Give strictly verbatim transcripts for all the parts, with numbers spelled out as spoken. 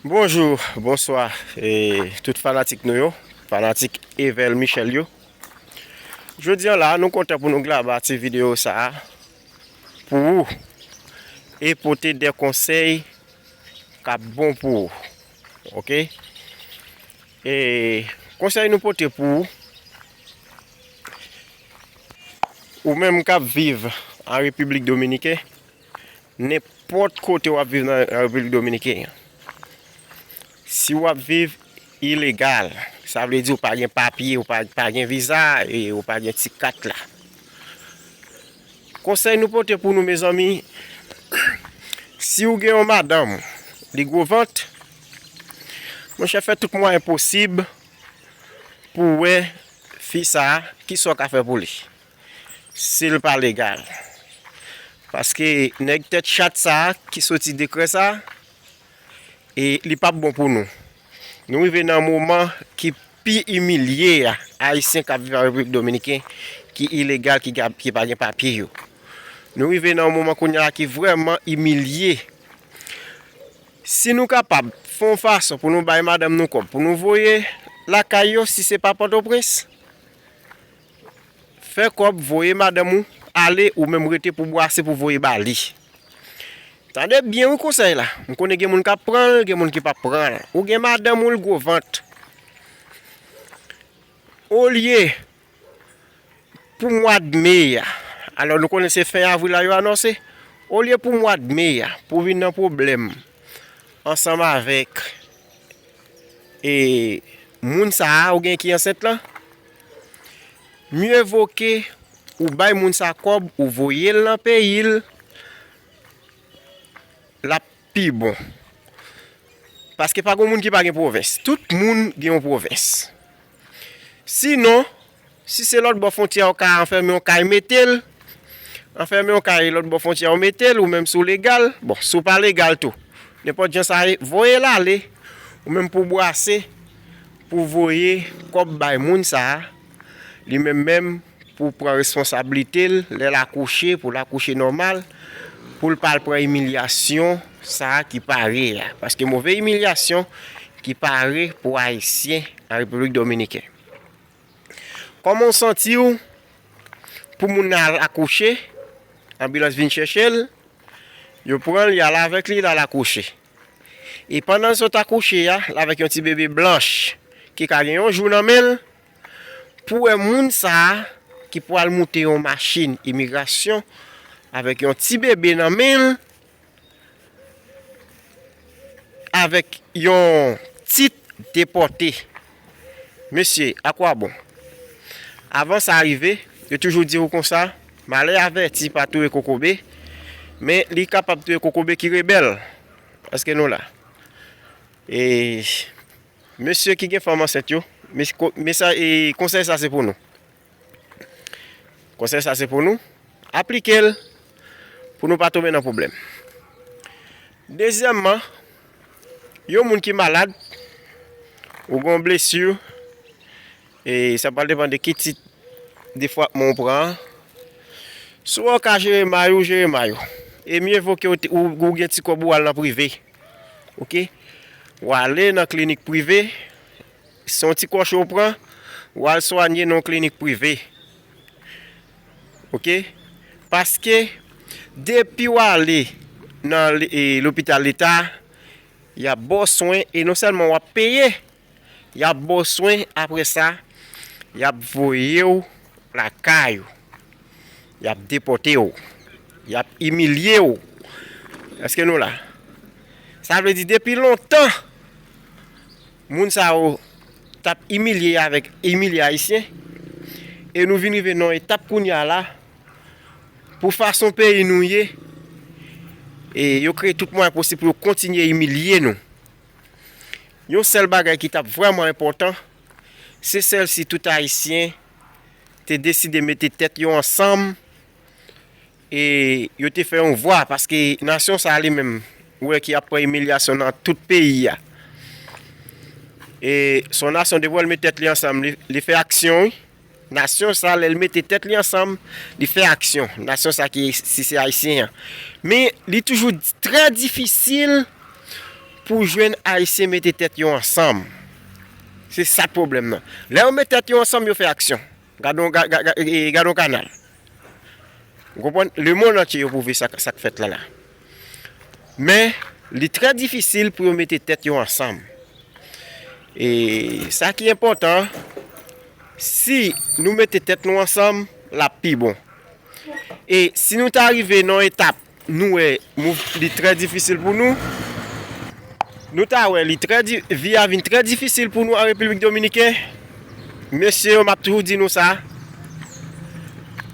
Bonjou, bonswa, e tout fanatik nou yo, fanatik Evel Michel yo. Jodi a la, nou kontan pou nou graba ti videyo sa a pou ou e pote de konsèy k ap bon pou ou. Oke? E konsèy nou pote pou ou, ou menm k ap viv an Repiblik Dominiken, nenpòt kote w ap viv nan Repiblik Dominiken an, si w ap viv ilegal, sa vle di ou pa gen papye, ou pa, pa gen viza, e ou pa gen ti kat la. Konsèy nou pote pou nou, mezanmi, si w gen yon madanm, li gwo vant, monchè, fè tout mwayen posib pou w wè fi sa a, kisa w ka fè pou li, si l pa legal. Paske nèg tèt chat sa a ki soti dekrè sa a, e li p ap bon pou nou. Nou rive nan moman ki pi imilye a, Ayisyen k ap viv an Repiblik Dominiken, ki ilegal, ki, ki pa gen papye yo. Nou rive nan yon moman kounye a ki vrèman imilye. Si nou kapab fè yon fason pou nou bay madanm nou kòb, pou nou voye lakay yo, si se pa Pòtoprens, fè kòb, voye madanm ou ale, ou menm rete pou bwase, pou voye ba li. Tande byen wi konsèy la. M konnen gen moun k ap pran l, gen moun ki p ap pran l. Ou gen madanm ou, l gwo vant. Olye pou mwa d me a, alò nou konnen se fen avril la yo anonse, olye pou mwa d me a, pou w vin nan pwoblèm ansanm avèk, e, moun sa a ou gen ki ansent lan, mye vo ke ou bay moun sa kòb, ou voye l nan peyi l, l ap pi bon. Paske pa gen moun ki pa gen pwovens. Tout moun gen yon pwovens. Sinon, si se lòt bò fwontyè a, ou ka anfèmen yon kay mete l, anfèmen yon kay lòt bò fwontyè a, ou mete l, ou menm si w legal, bon, si w pa legal tou, nenpòt jan sa ye, voye l ale, ou menm pou w bwase, pou w voye kòb bay moun sa a, li menm menm, pou pran responsablite l, lè l akouche, pou l akouche nòmal, pou l pa al pran imilyasyon sa a ki pare a. Paske move imilyasyon ki pare pou Ayisyen an Repiblik Dominiken. Kòman w santi w pou moun nan al akouche, anbilans vin chèche l, yo pran l, y al avèk li, l al akouche. E pandan l sot akouche a, l avèk yon ti bebe blanch ki ka gen yon jou nan men l, pou wè moun sa a ki pral moute yon machin imigrasyon avèk yon ti bebe nan men l, avèk yon tit depòte. Mesye, akwabon? Avan sa rive, yo toujou di w konsa, malè avèti pa touye kokobe, men li kapab touye kokobe ki rebèl. Èske nou la? E mesye ki gen fanm ansent yo, mes-, ko-, mesaj, e konsèy sa se pou nou. Konsèy sa se pou nou. Aplike l pou nou pa tonbe nan pwoblèm. Dezyèmman, yon moun ki malad, ou gen yon blesi, e sa pral depann de ki tit defwatman w pran an. Si w wè w ka jere may ou, jere may ou. E mye vo ke w te, ou, ou gen ti kòb ou al nan prive. Oke? W ale nan klinik prive, se yon ti kòch ou pran, w al swanye nan yon klinik prive. Oke? Paske depi w ale nan l-, e, lopital leta, y ap ba w swen e non sèlman w ap peye, y ap ba w swen, apre sa, y ap voye w lakay ou. Y ap depòte w. Y ap imilye w. Èske nou la? Sa vle di, depi lontan, moun sa yo t ap imilye avèk, imilye Ayisyen, e nou vin rive nan yon etap kounye a la, pou fason peyi nou ye, e yo kreye tout mwayen posib pou yo kontinye imilye nou. Yon sèl bagay ki t ap vrèman enpòtan, se sèl si tout Ayisyen te deside mete tèt yo ansanm e yo te fè yon vwa, paske nasyon sa a li menm, ou wè ki ap pran imilyasyon nan tout peyi a. E se yon nasyon depi w wè l met tèt li ansanm, li, li fè aksyon, wi. Nasyon sa, lè l mete tèt li ansanm, li fè aksyon. Nasyon sa ki, si se Ayisyen an. Men, li toujou di-, trè difisil pou jwenn Ayisyen mete tèt yo ansanm. Se sa k pwoblèm nan. Lè yo met tèt yo ansanm, yo fè aksyon. Gade yon, ga- ga- ga- e- e- gade yon kanal. Ou konprann? Lemonn antye yo pwouve sa, sa k fèt la la. Men, li trè difisil pou yo mete tèt yo ansanm. E sa ki enpòtan, si nou mete tèt nou ansanm, l ap pi bon. E si nou ta rive nan yon etap, nou wè mouv- li trè difisil pou nou, nou ta wè li trè di- vi a vin trè difisil pou nou an Repiblik Dominiken. Mesye yo, m ap toujou di nou sa.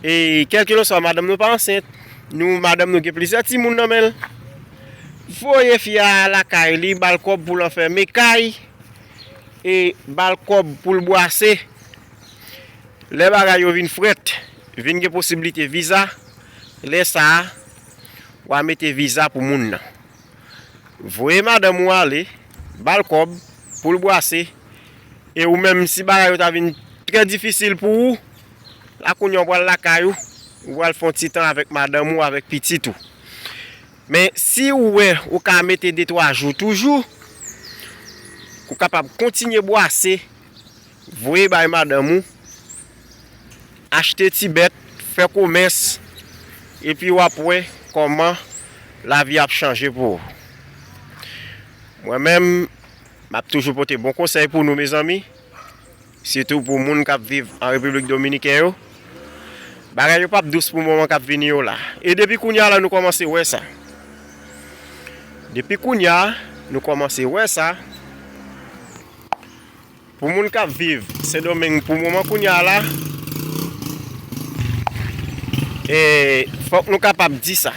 E kèlkeswa madanm nou pa ansent, nou madanm nou gen plizyè timoun nan men l, voye fi a lakay li, ba l kòb pou l anfèmen kay, e ba l kòb pou l bwase. Lè bagay yo vin frèt, vin gen posiblite viza, lè sa a, w a mete viza pou moun nan. Voye madanm ou ale, ba l kòb pou l bwase, e ou menm, si bagay yo ta vin trè difisil pou ou, la kounye a w pral lakay ou, ou pral fè yon ti tan avèk madanm ou, avèk pitit ou. Men si ou wè ou ka mete de twa jou toujou, ou kapab kontinye bwase, voye bay madanm ou, achte ti bèt, fè komès, epi w ap wè kòman lavi ap chanje pou ou. Mwen menm, m ap toujou pote bon konsèy pou nou, mezanmi, sitou pou moun k ap viv an Repiblik Dominiken yo. Bagay yo p ap dous pou moman k ap vini yo la. E depi kounye a la, nou kòmanse wè sa. Depi kounye a, nou kòmanse wè sa. Pou moun k ap viv Sendomeng pou moman kounye a la, e, fòk nou kapab di sa.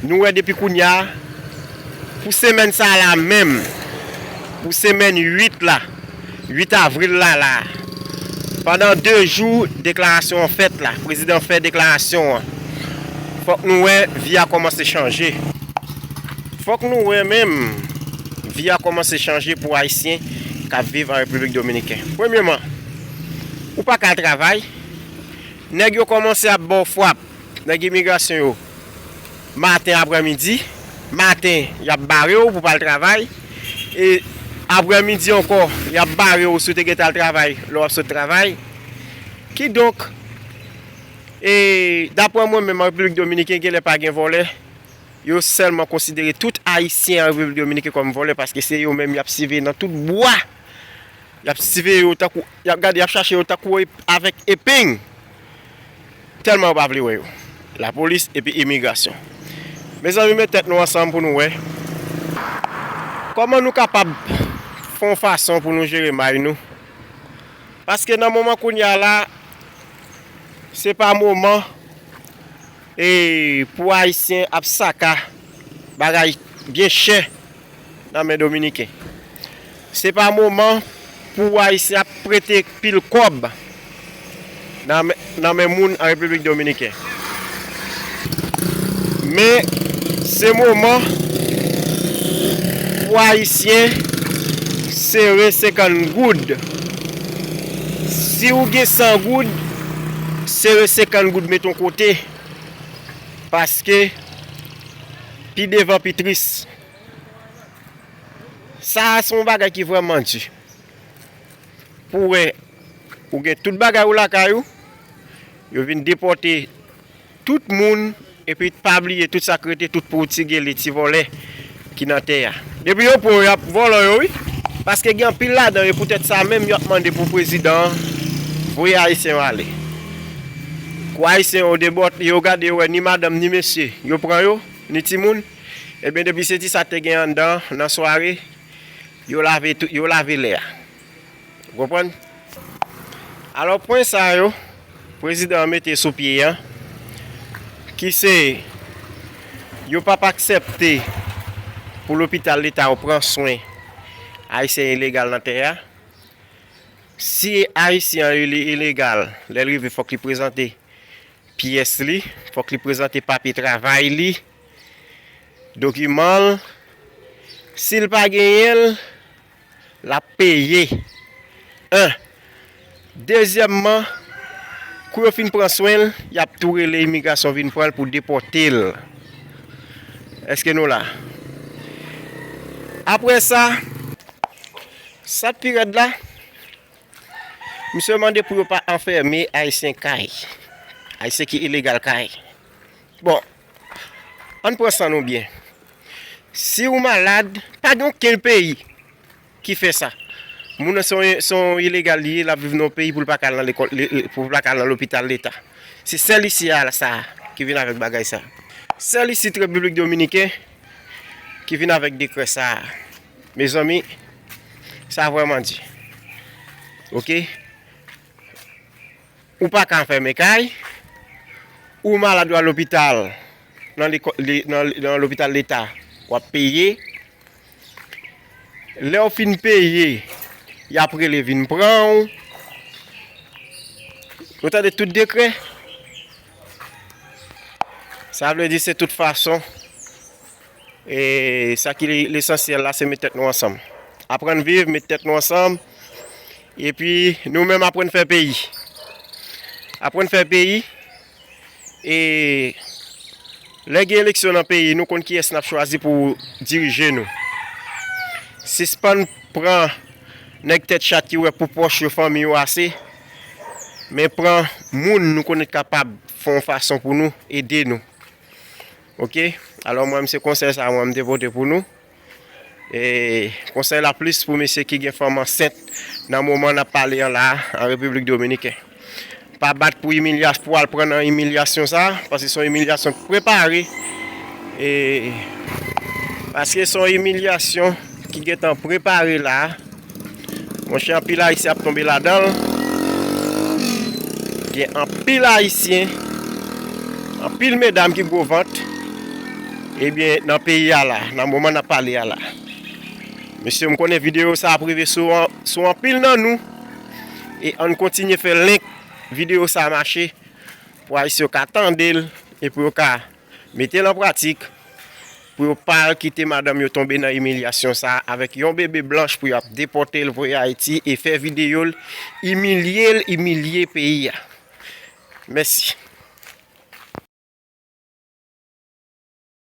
Nou wè depi kounye a, pou semèn sa a la menm, pou semèn uit la, uit avril la la, pandan de jou deklarasyon an fèt la, prezidan fè deklarasyon an, fòk nou wè vi a kòmanse chanje. Fòk nou wè menm vi a kòmanse chanje pou Ayisyen k ap viv an Repiblik Dominiken. Premyeman, ou pa ka al travay, nèg yo kòmanse ap ba w frap, nèg imigrasyon yo, maten, aprèmidi. Maten, y ap bare w pou w pa al travay, e aprèmidi ankò, y ap bare w si w te gentan al travay lè w ap sot travay. Kidonk, e daprè mwen menm, an Repiblik Dominikèn, genlè pa gen vòlè. Yo sèlman konsidere tout Ayisyen an Repiblik Dominikèn kòm vòlè, paske se yo menm y ap siveye nan tout bwa. Y ap siveye yo tankou, y ap gade, y ap chache yo tankou ep- avèk epeng. Tèlman yo pa vle wè yo. Lapolis epi imigrasyon. Mezanmi, met tèt nou ansanm pou nou wè kòman nou kapab fè yon fason pou nou jere may nou. Paske nan moman kounye a la, se pa moman, e, pou Ayisyen ap saka bagay byen chè nan men Dominiken. Se pa moman pou Ayisyen ap prete pil kòb nan men, nan men moun an Repiblik Dominikèn. Men, se moman pou Ayisyen sere senkant goud. Si w gen san goud, sere senkant goud met yon kote, paske pi devan pi tris. Sa a se yon bagay ki vrèman di. Pou w wè, ou gen tout bagay ou lakay ou, yo vin depòte tout moun, epi pa bliye tout sa k rete, tout pòtigè, ti vòlè ki nan tè a. Depi yo pran yo, y ap vòlò yo, wi. Paske gen anpil ladan yo, poutèt sa menm, y ap mande pou prezidan an voye Ayisyen yo ale. Kou Ayisyen yo debòt, yo gade, yo wè ni madanm, ni mesye, yo pran yo, ni timoun. Ebyen, depi se ti sa te gen anndan, nan sware, yo lave tou, yo lave lè a. Ou konprann? Alò, pwen sa yo, prezidan an mete sou pye a, ki se, yo p ap aksepte pou lopital leta yo pran swen Ayisyen ilegal nan tè a. Si Ayisyen an ili- ilegal, lè l rive, fòk li prezante pyès li, fòk li prezante papye travay li, dokiman l. Si l pa genyen l, l ap peye. En. Dezyèmman, kou yo fin pran swen l, y ap tou rele imigrasyon vin pran l pou depòte l. Èske nou la? Apre sa, sa k pi rèd la, misye mande pou yo pa anfème Ayisyen kay. Ayisyen ki ilegal kay. Bon, ann pran san nou byen. Si w malad, pa gen okenn peyi ki fè sa. Moun nan se yon, se yon ilegal li ye, l ap viv nan yon peyi pou l pa ka al nan lekòl, li, li, pou l pa ka al nan lopital leta. Se sèl isi a sa ki vin avèk bagay sa. Sèl isit Repiblik Dominiken ki vin avèk dekrè sa. Mezanmi, sa vrèman di. Oke? Ou pa ka fèmen kay, ou malad, ou al lopital, nan lekò-, le-, nan, nan lopital leta, w ap peye. Lè w fin peye, y ap rele vin pran w. Nou tande tout dekrè. Sa vle di se tout fason. E sa ki lesansyèl la, se met tèt nou ansanm. Aprann viv, met tèt nou ansanm. Epi nou menm aprann fè peyi. Aprann fè peyi. E lè gen eleksyon nan peyi, nou konn kiyès n ap chwazi pou dirije nou. Sispann pran nèg tèt chat ki wè pou pòch yo, fanmi yo ase. Men pran moun nou konnen kapab fè yon fason pou nou, ede nou. Oke? Alò, mwen, se konsèy sa, mwen, m te pote pou nou. E konsèy la plis pou mesye ki gen fanm ansent nan moman n ap pale an la, an Repiblik Dominiken. Pa bat pou imilya-, pou al pran nan imilyasyon sa, paske se yon imilyasyon k prepare. E paske se yon imilyasyon ki gentan prepare la. Monchè, anpil Ayisyen ap tonbe ladan l. Gen anpil Ayisyen, anpil medam ki gwo vant, ebyen, nan peyi a la, nan moman n ap pale a la. Mesye, m konnen videyo sa ap rive sou an-, sou anpil nan nou. E ann kontinye fè link videyo sa mache pou Ayisyen yo ka tande l e pou yo ka mete l an pratik, pou yo pa kite madanm yo tonbe nan imilyasyon sa avèk yon bebe blanch pou y ap depòte l voye Ayiti e fè videyo l, imilye l, imilye peyi a. Mèsi.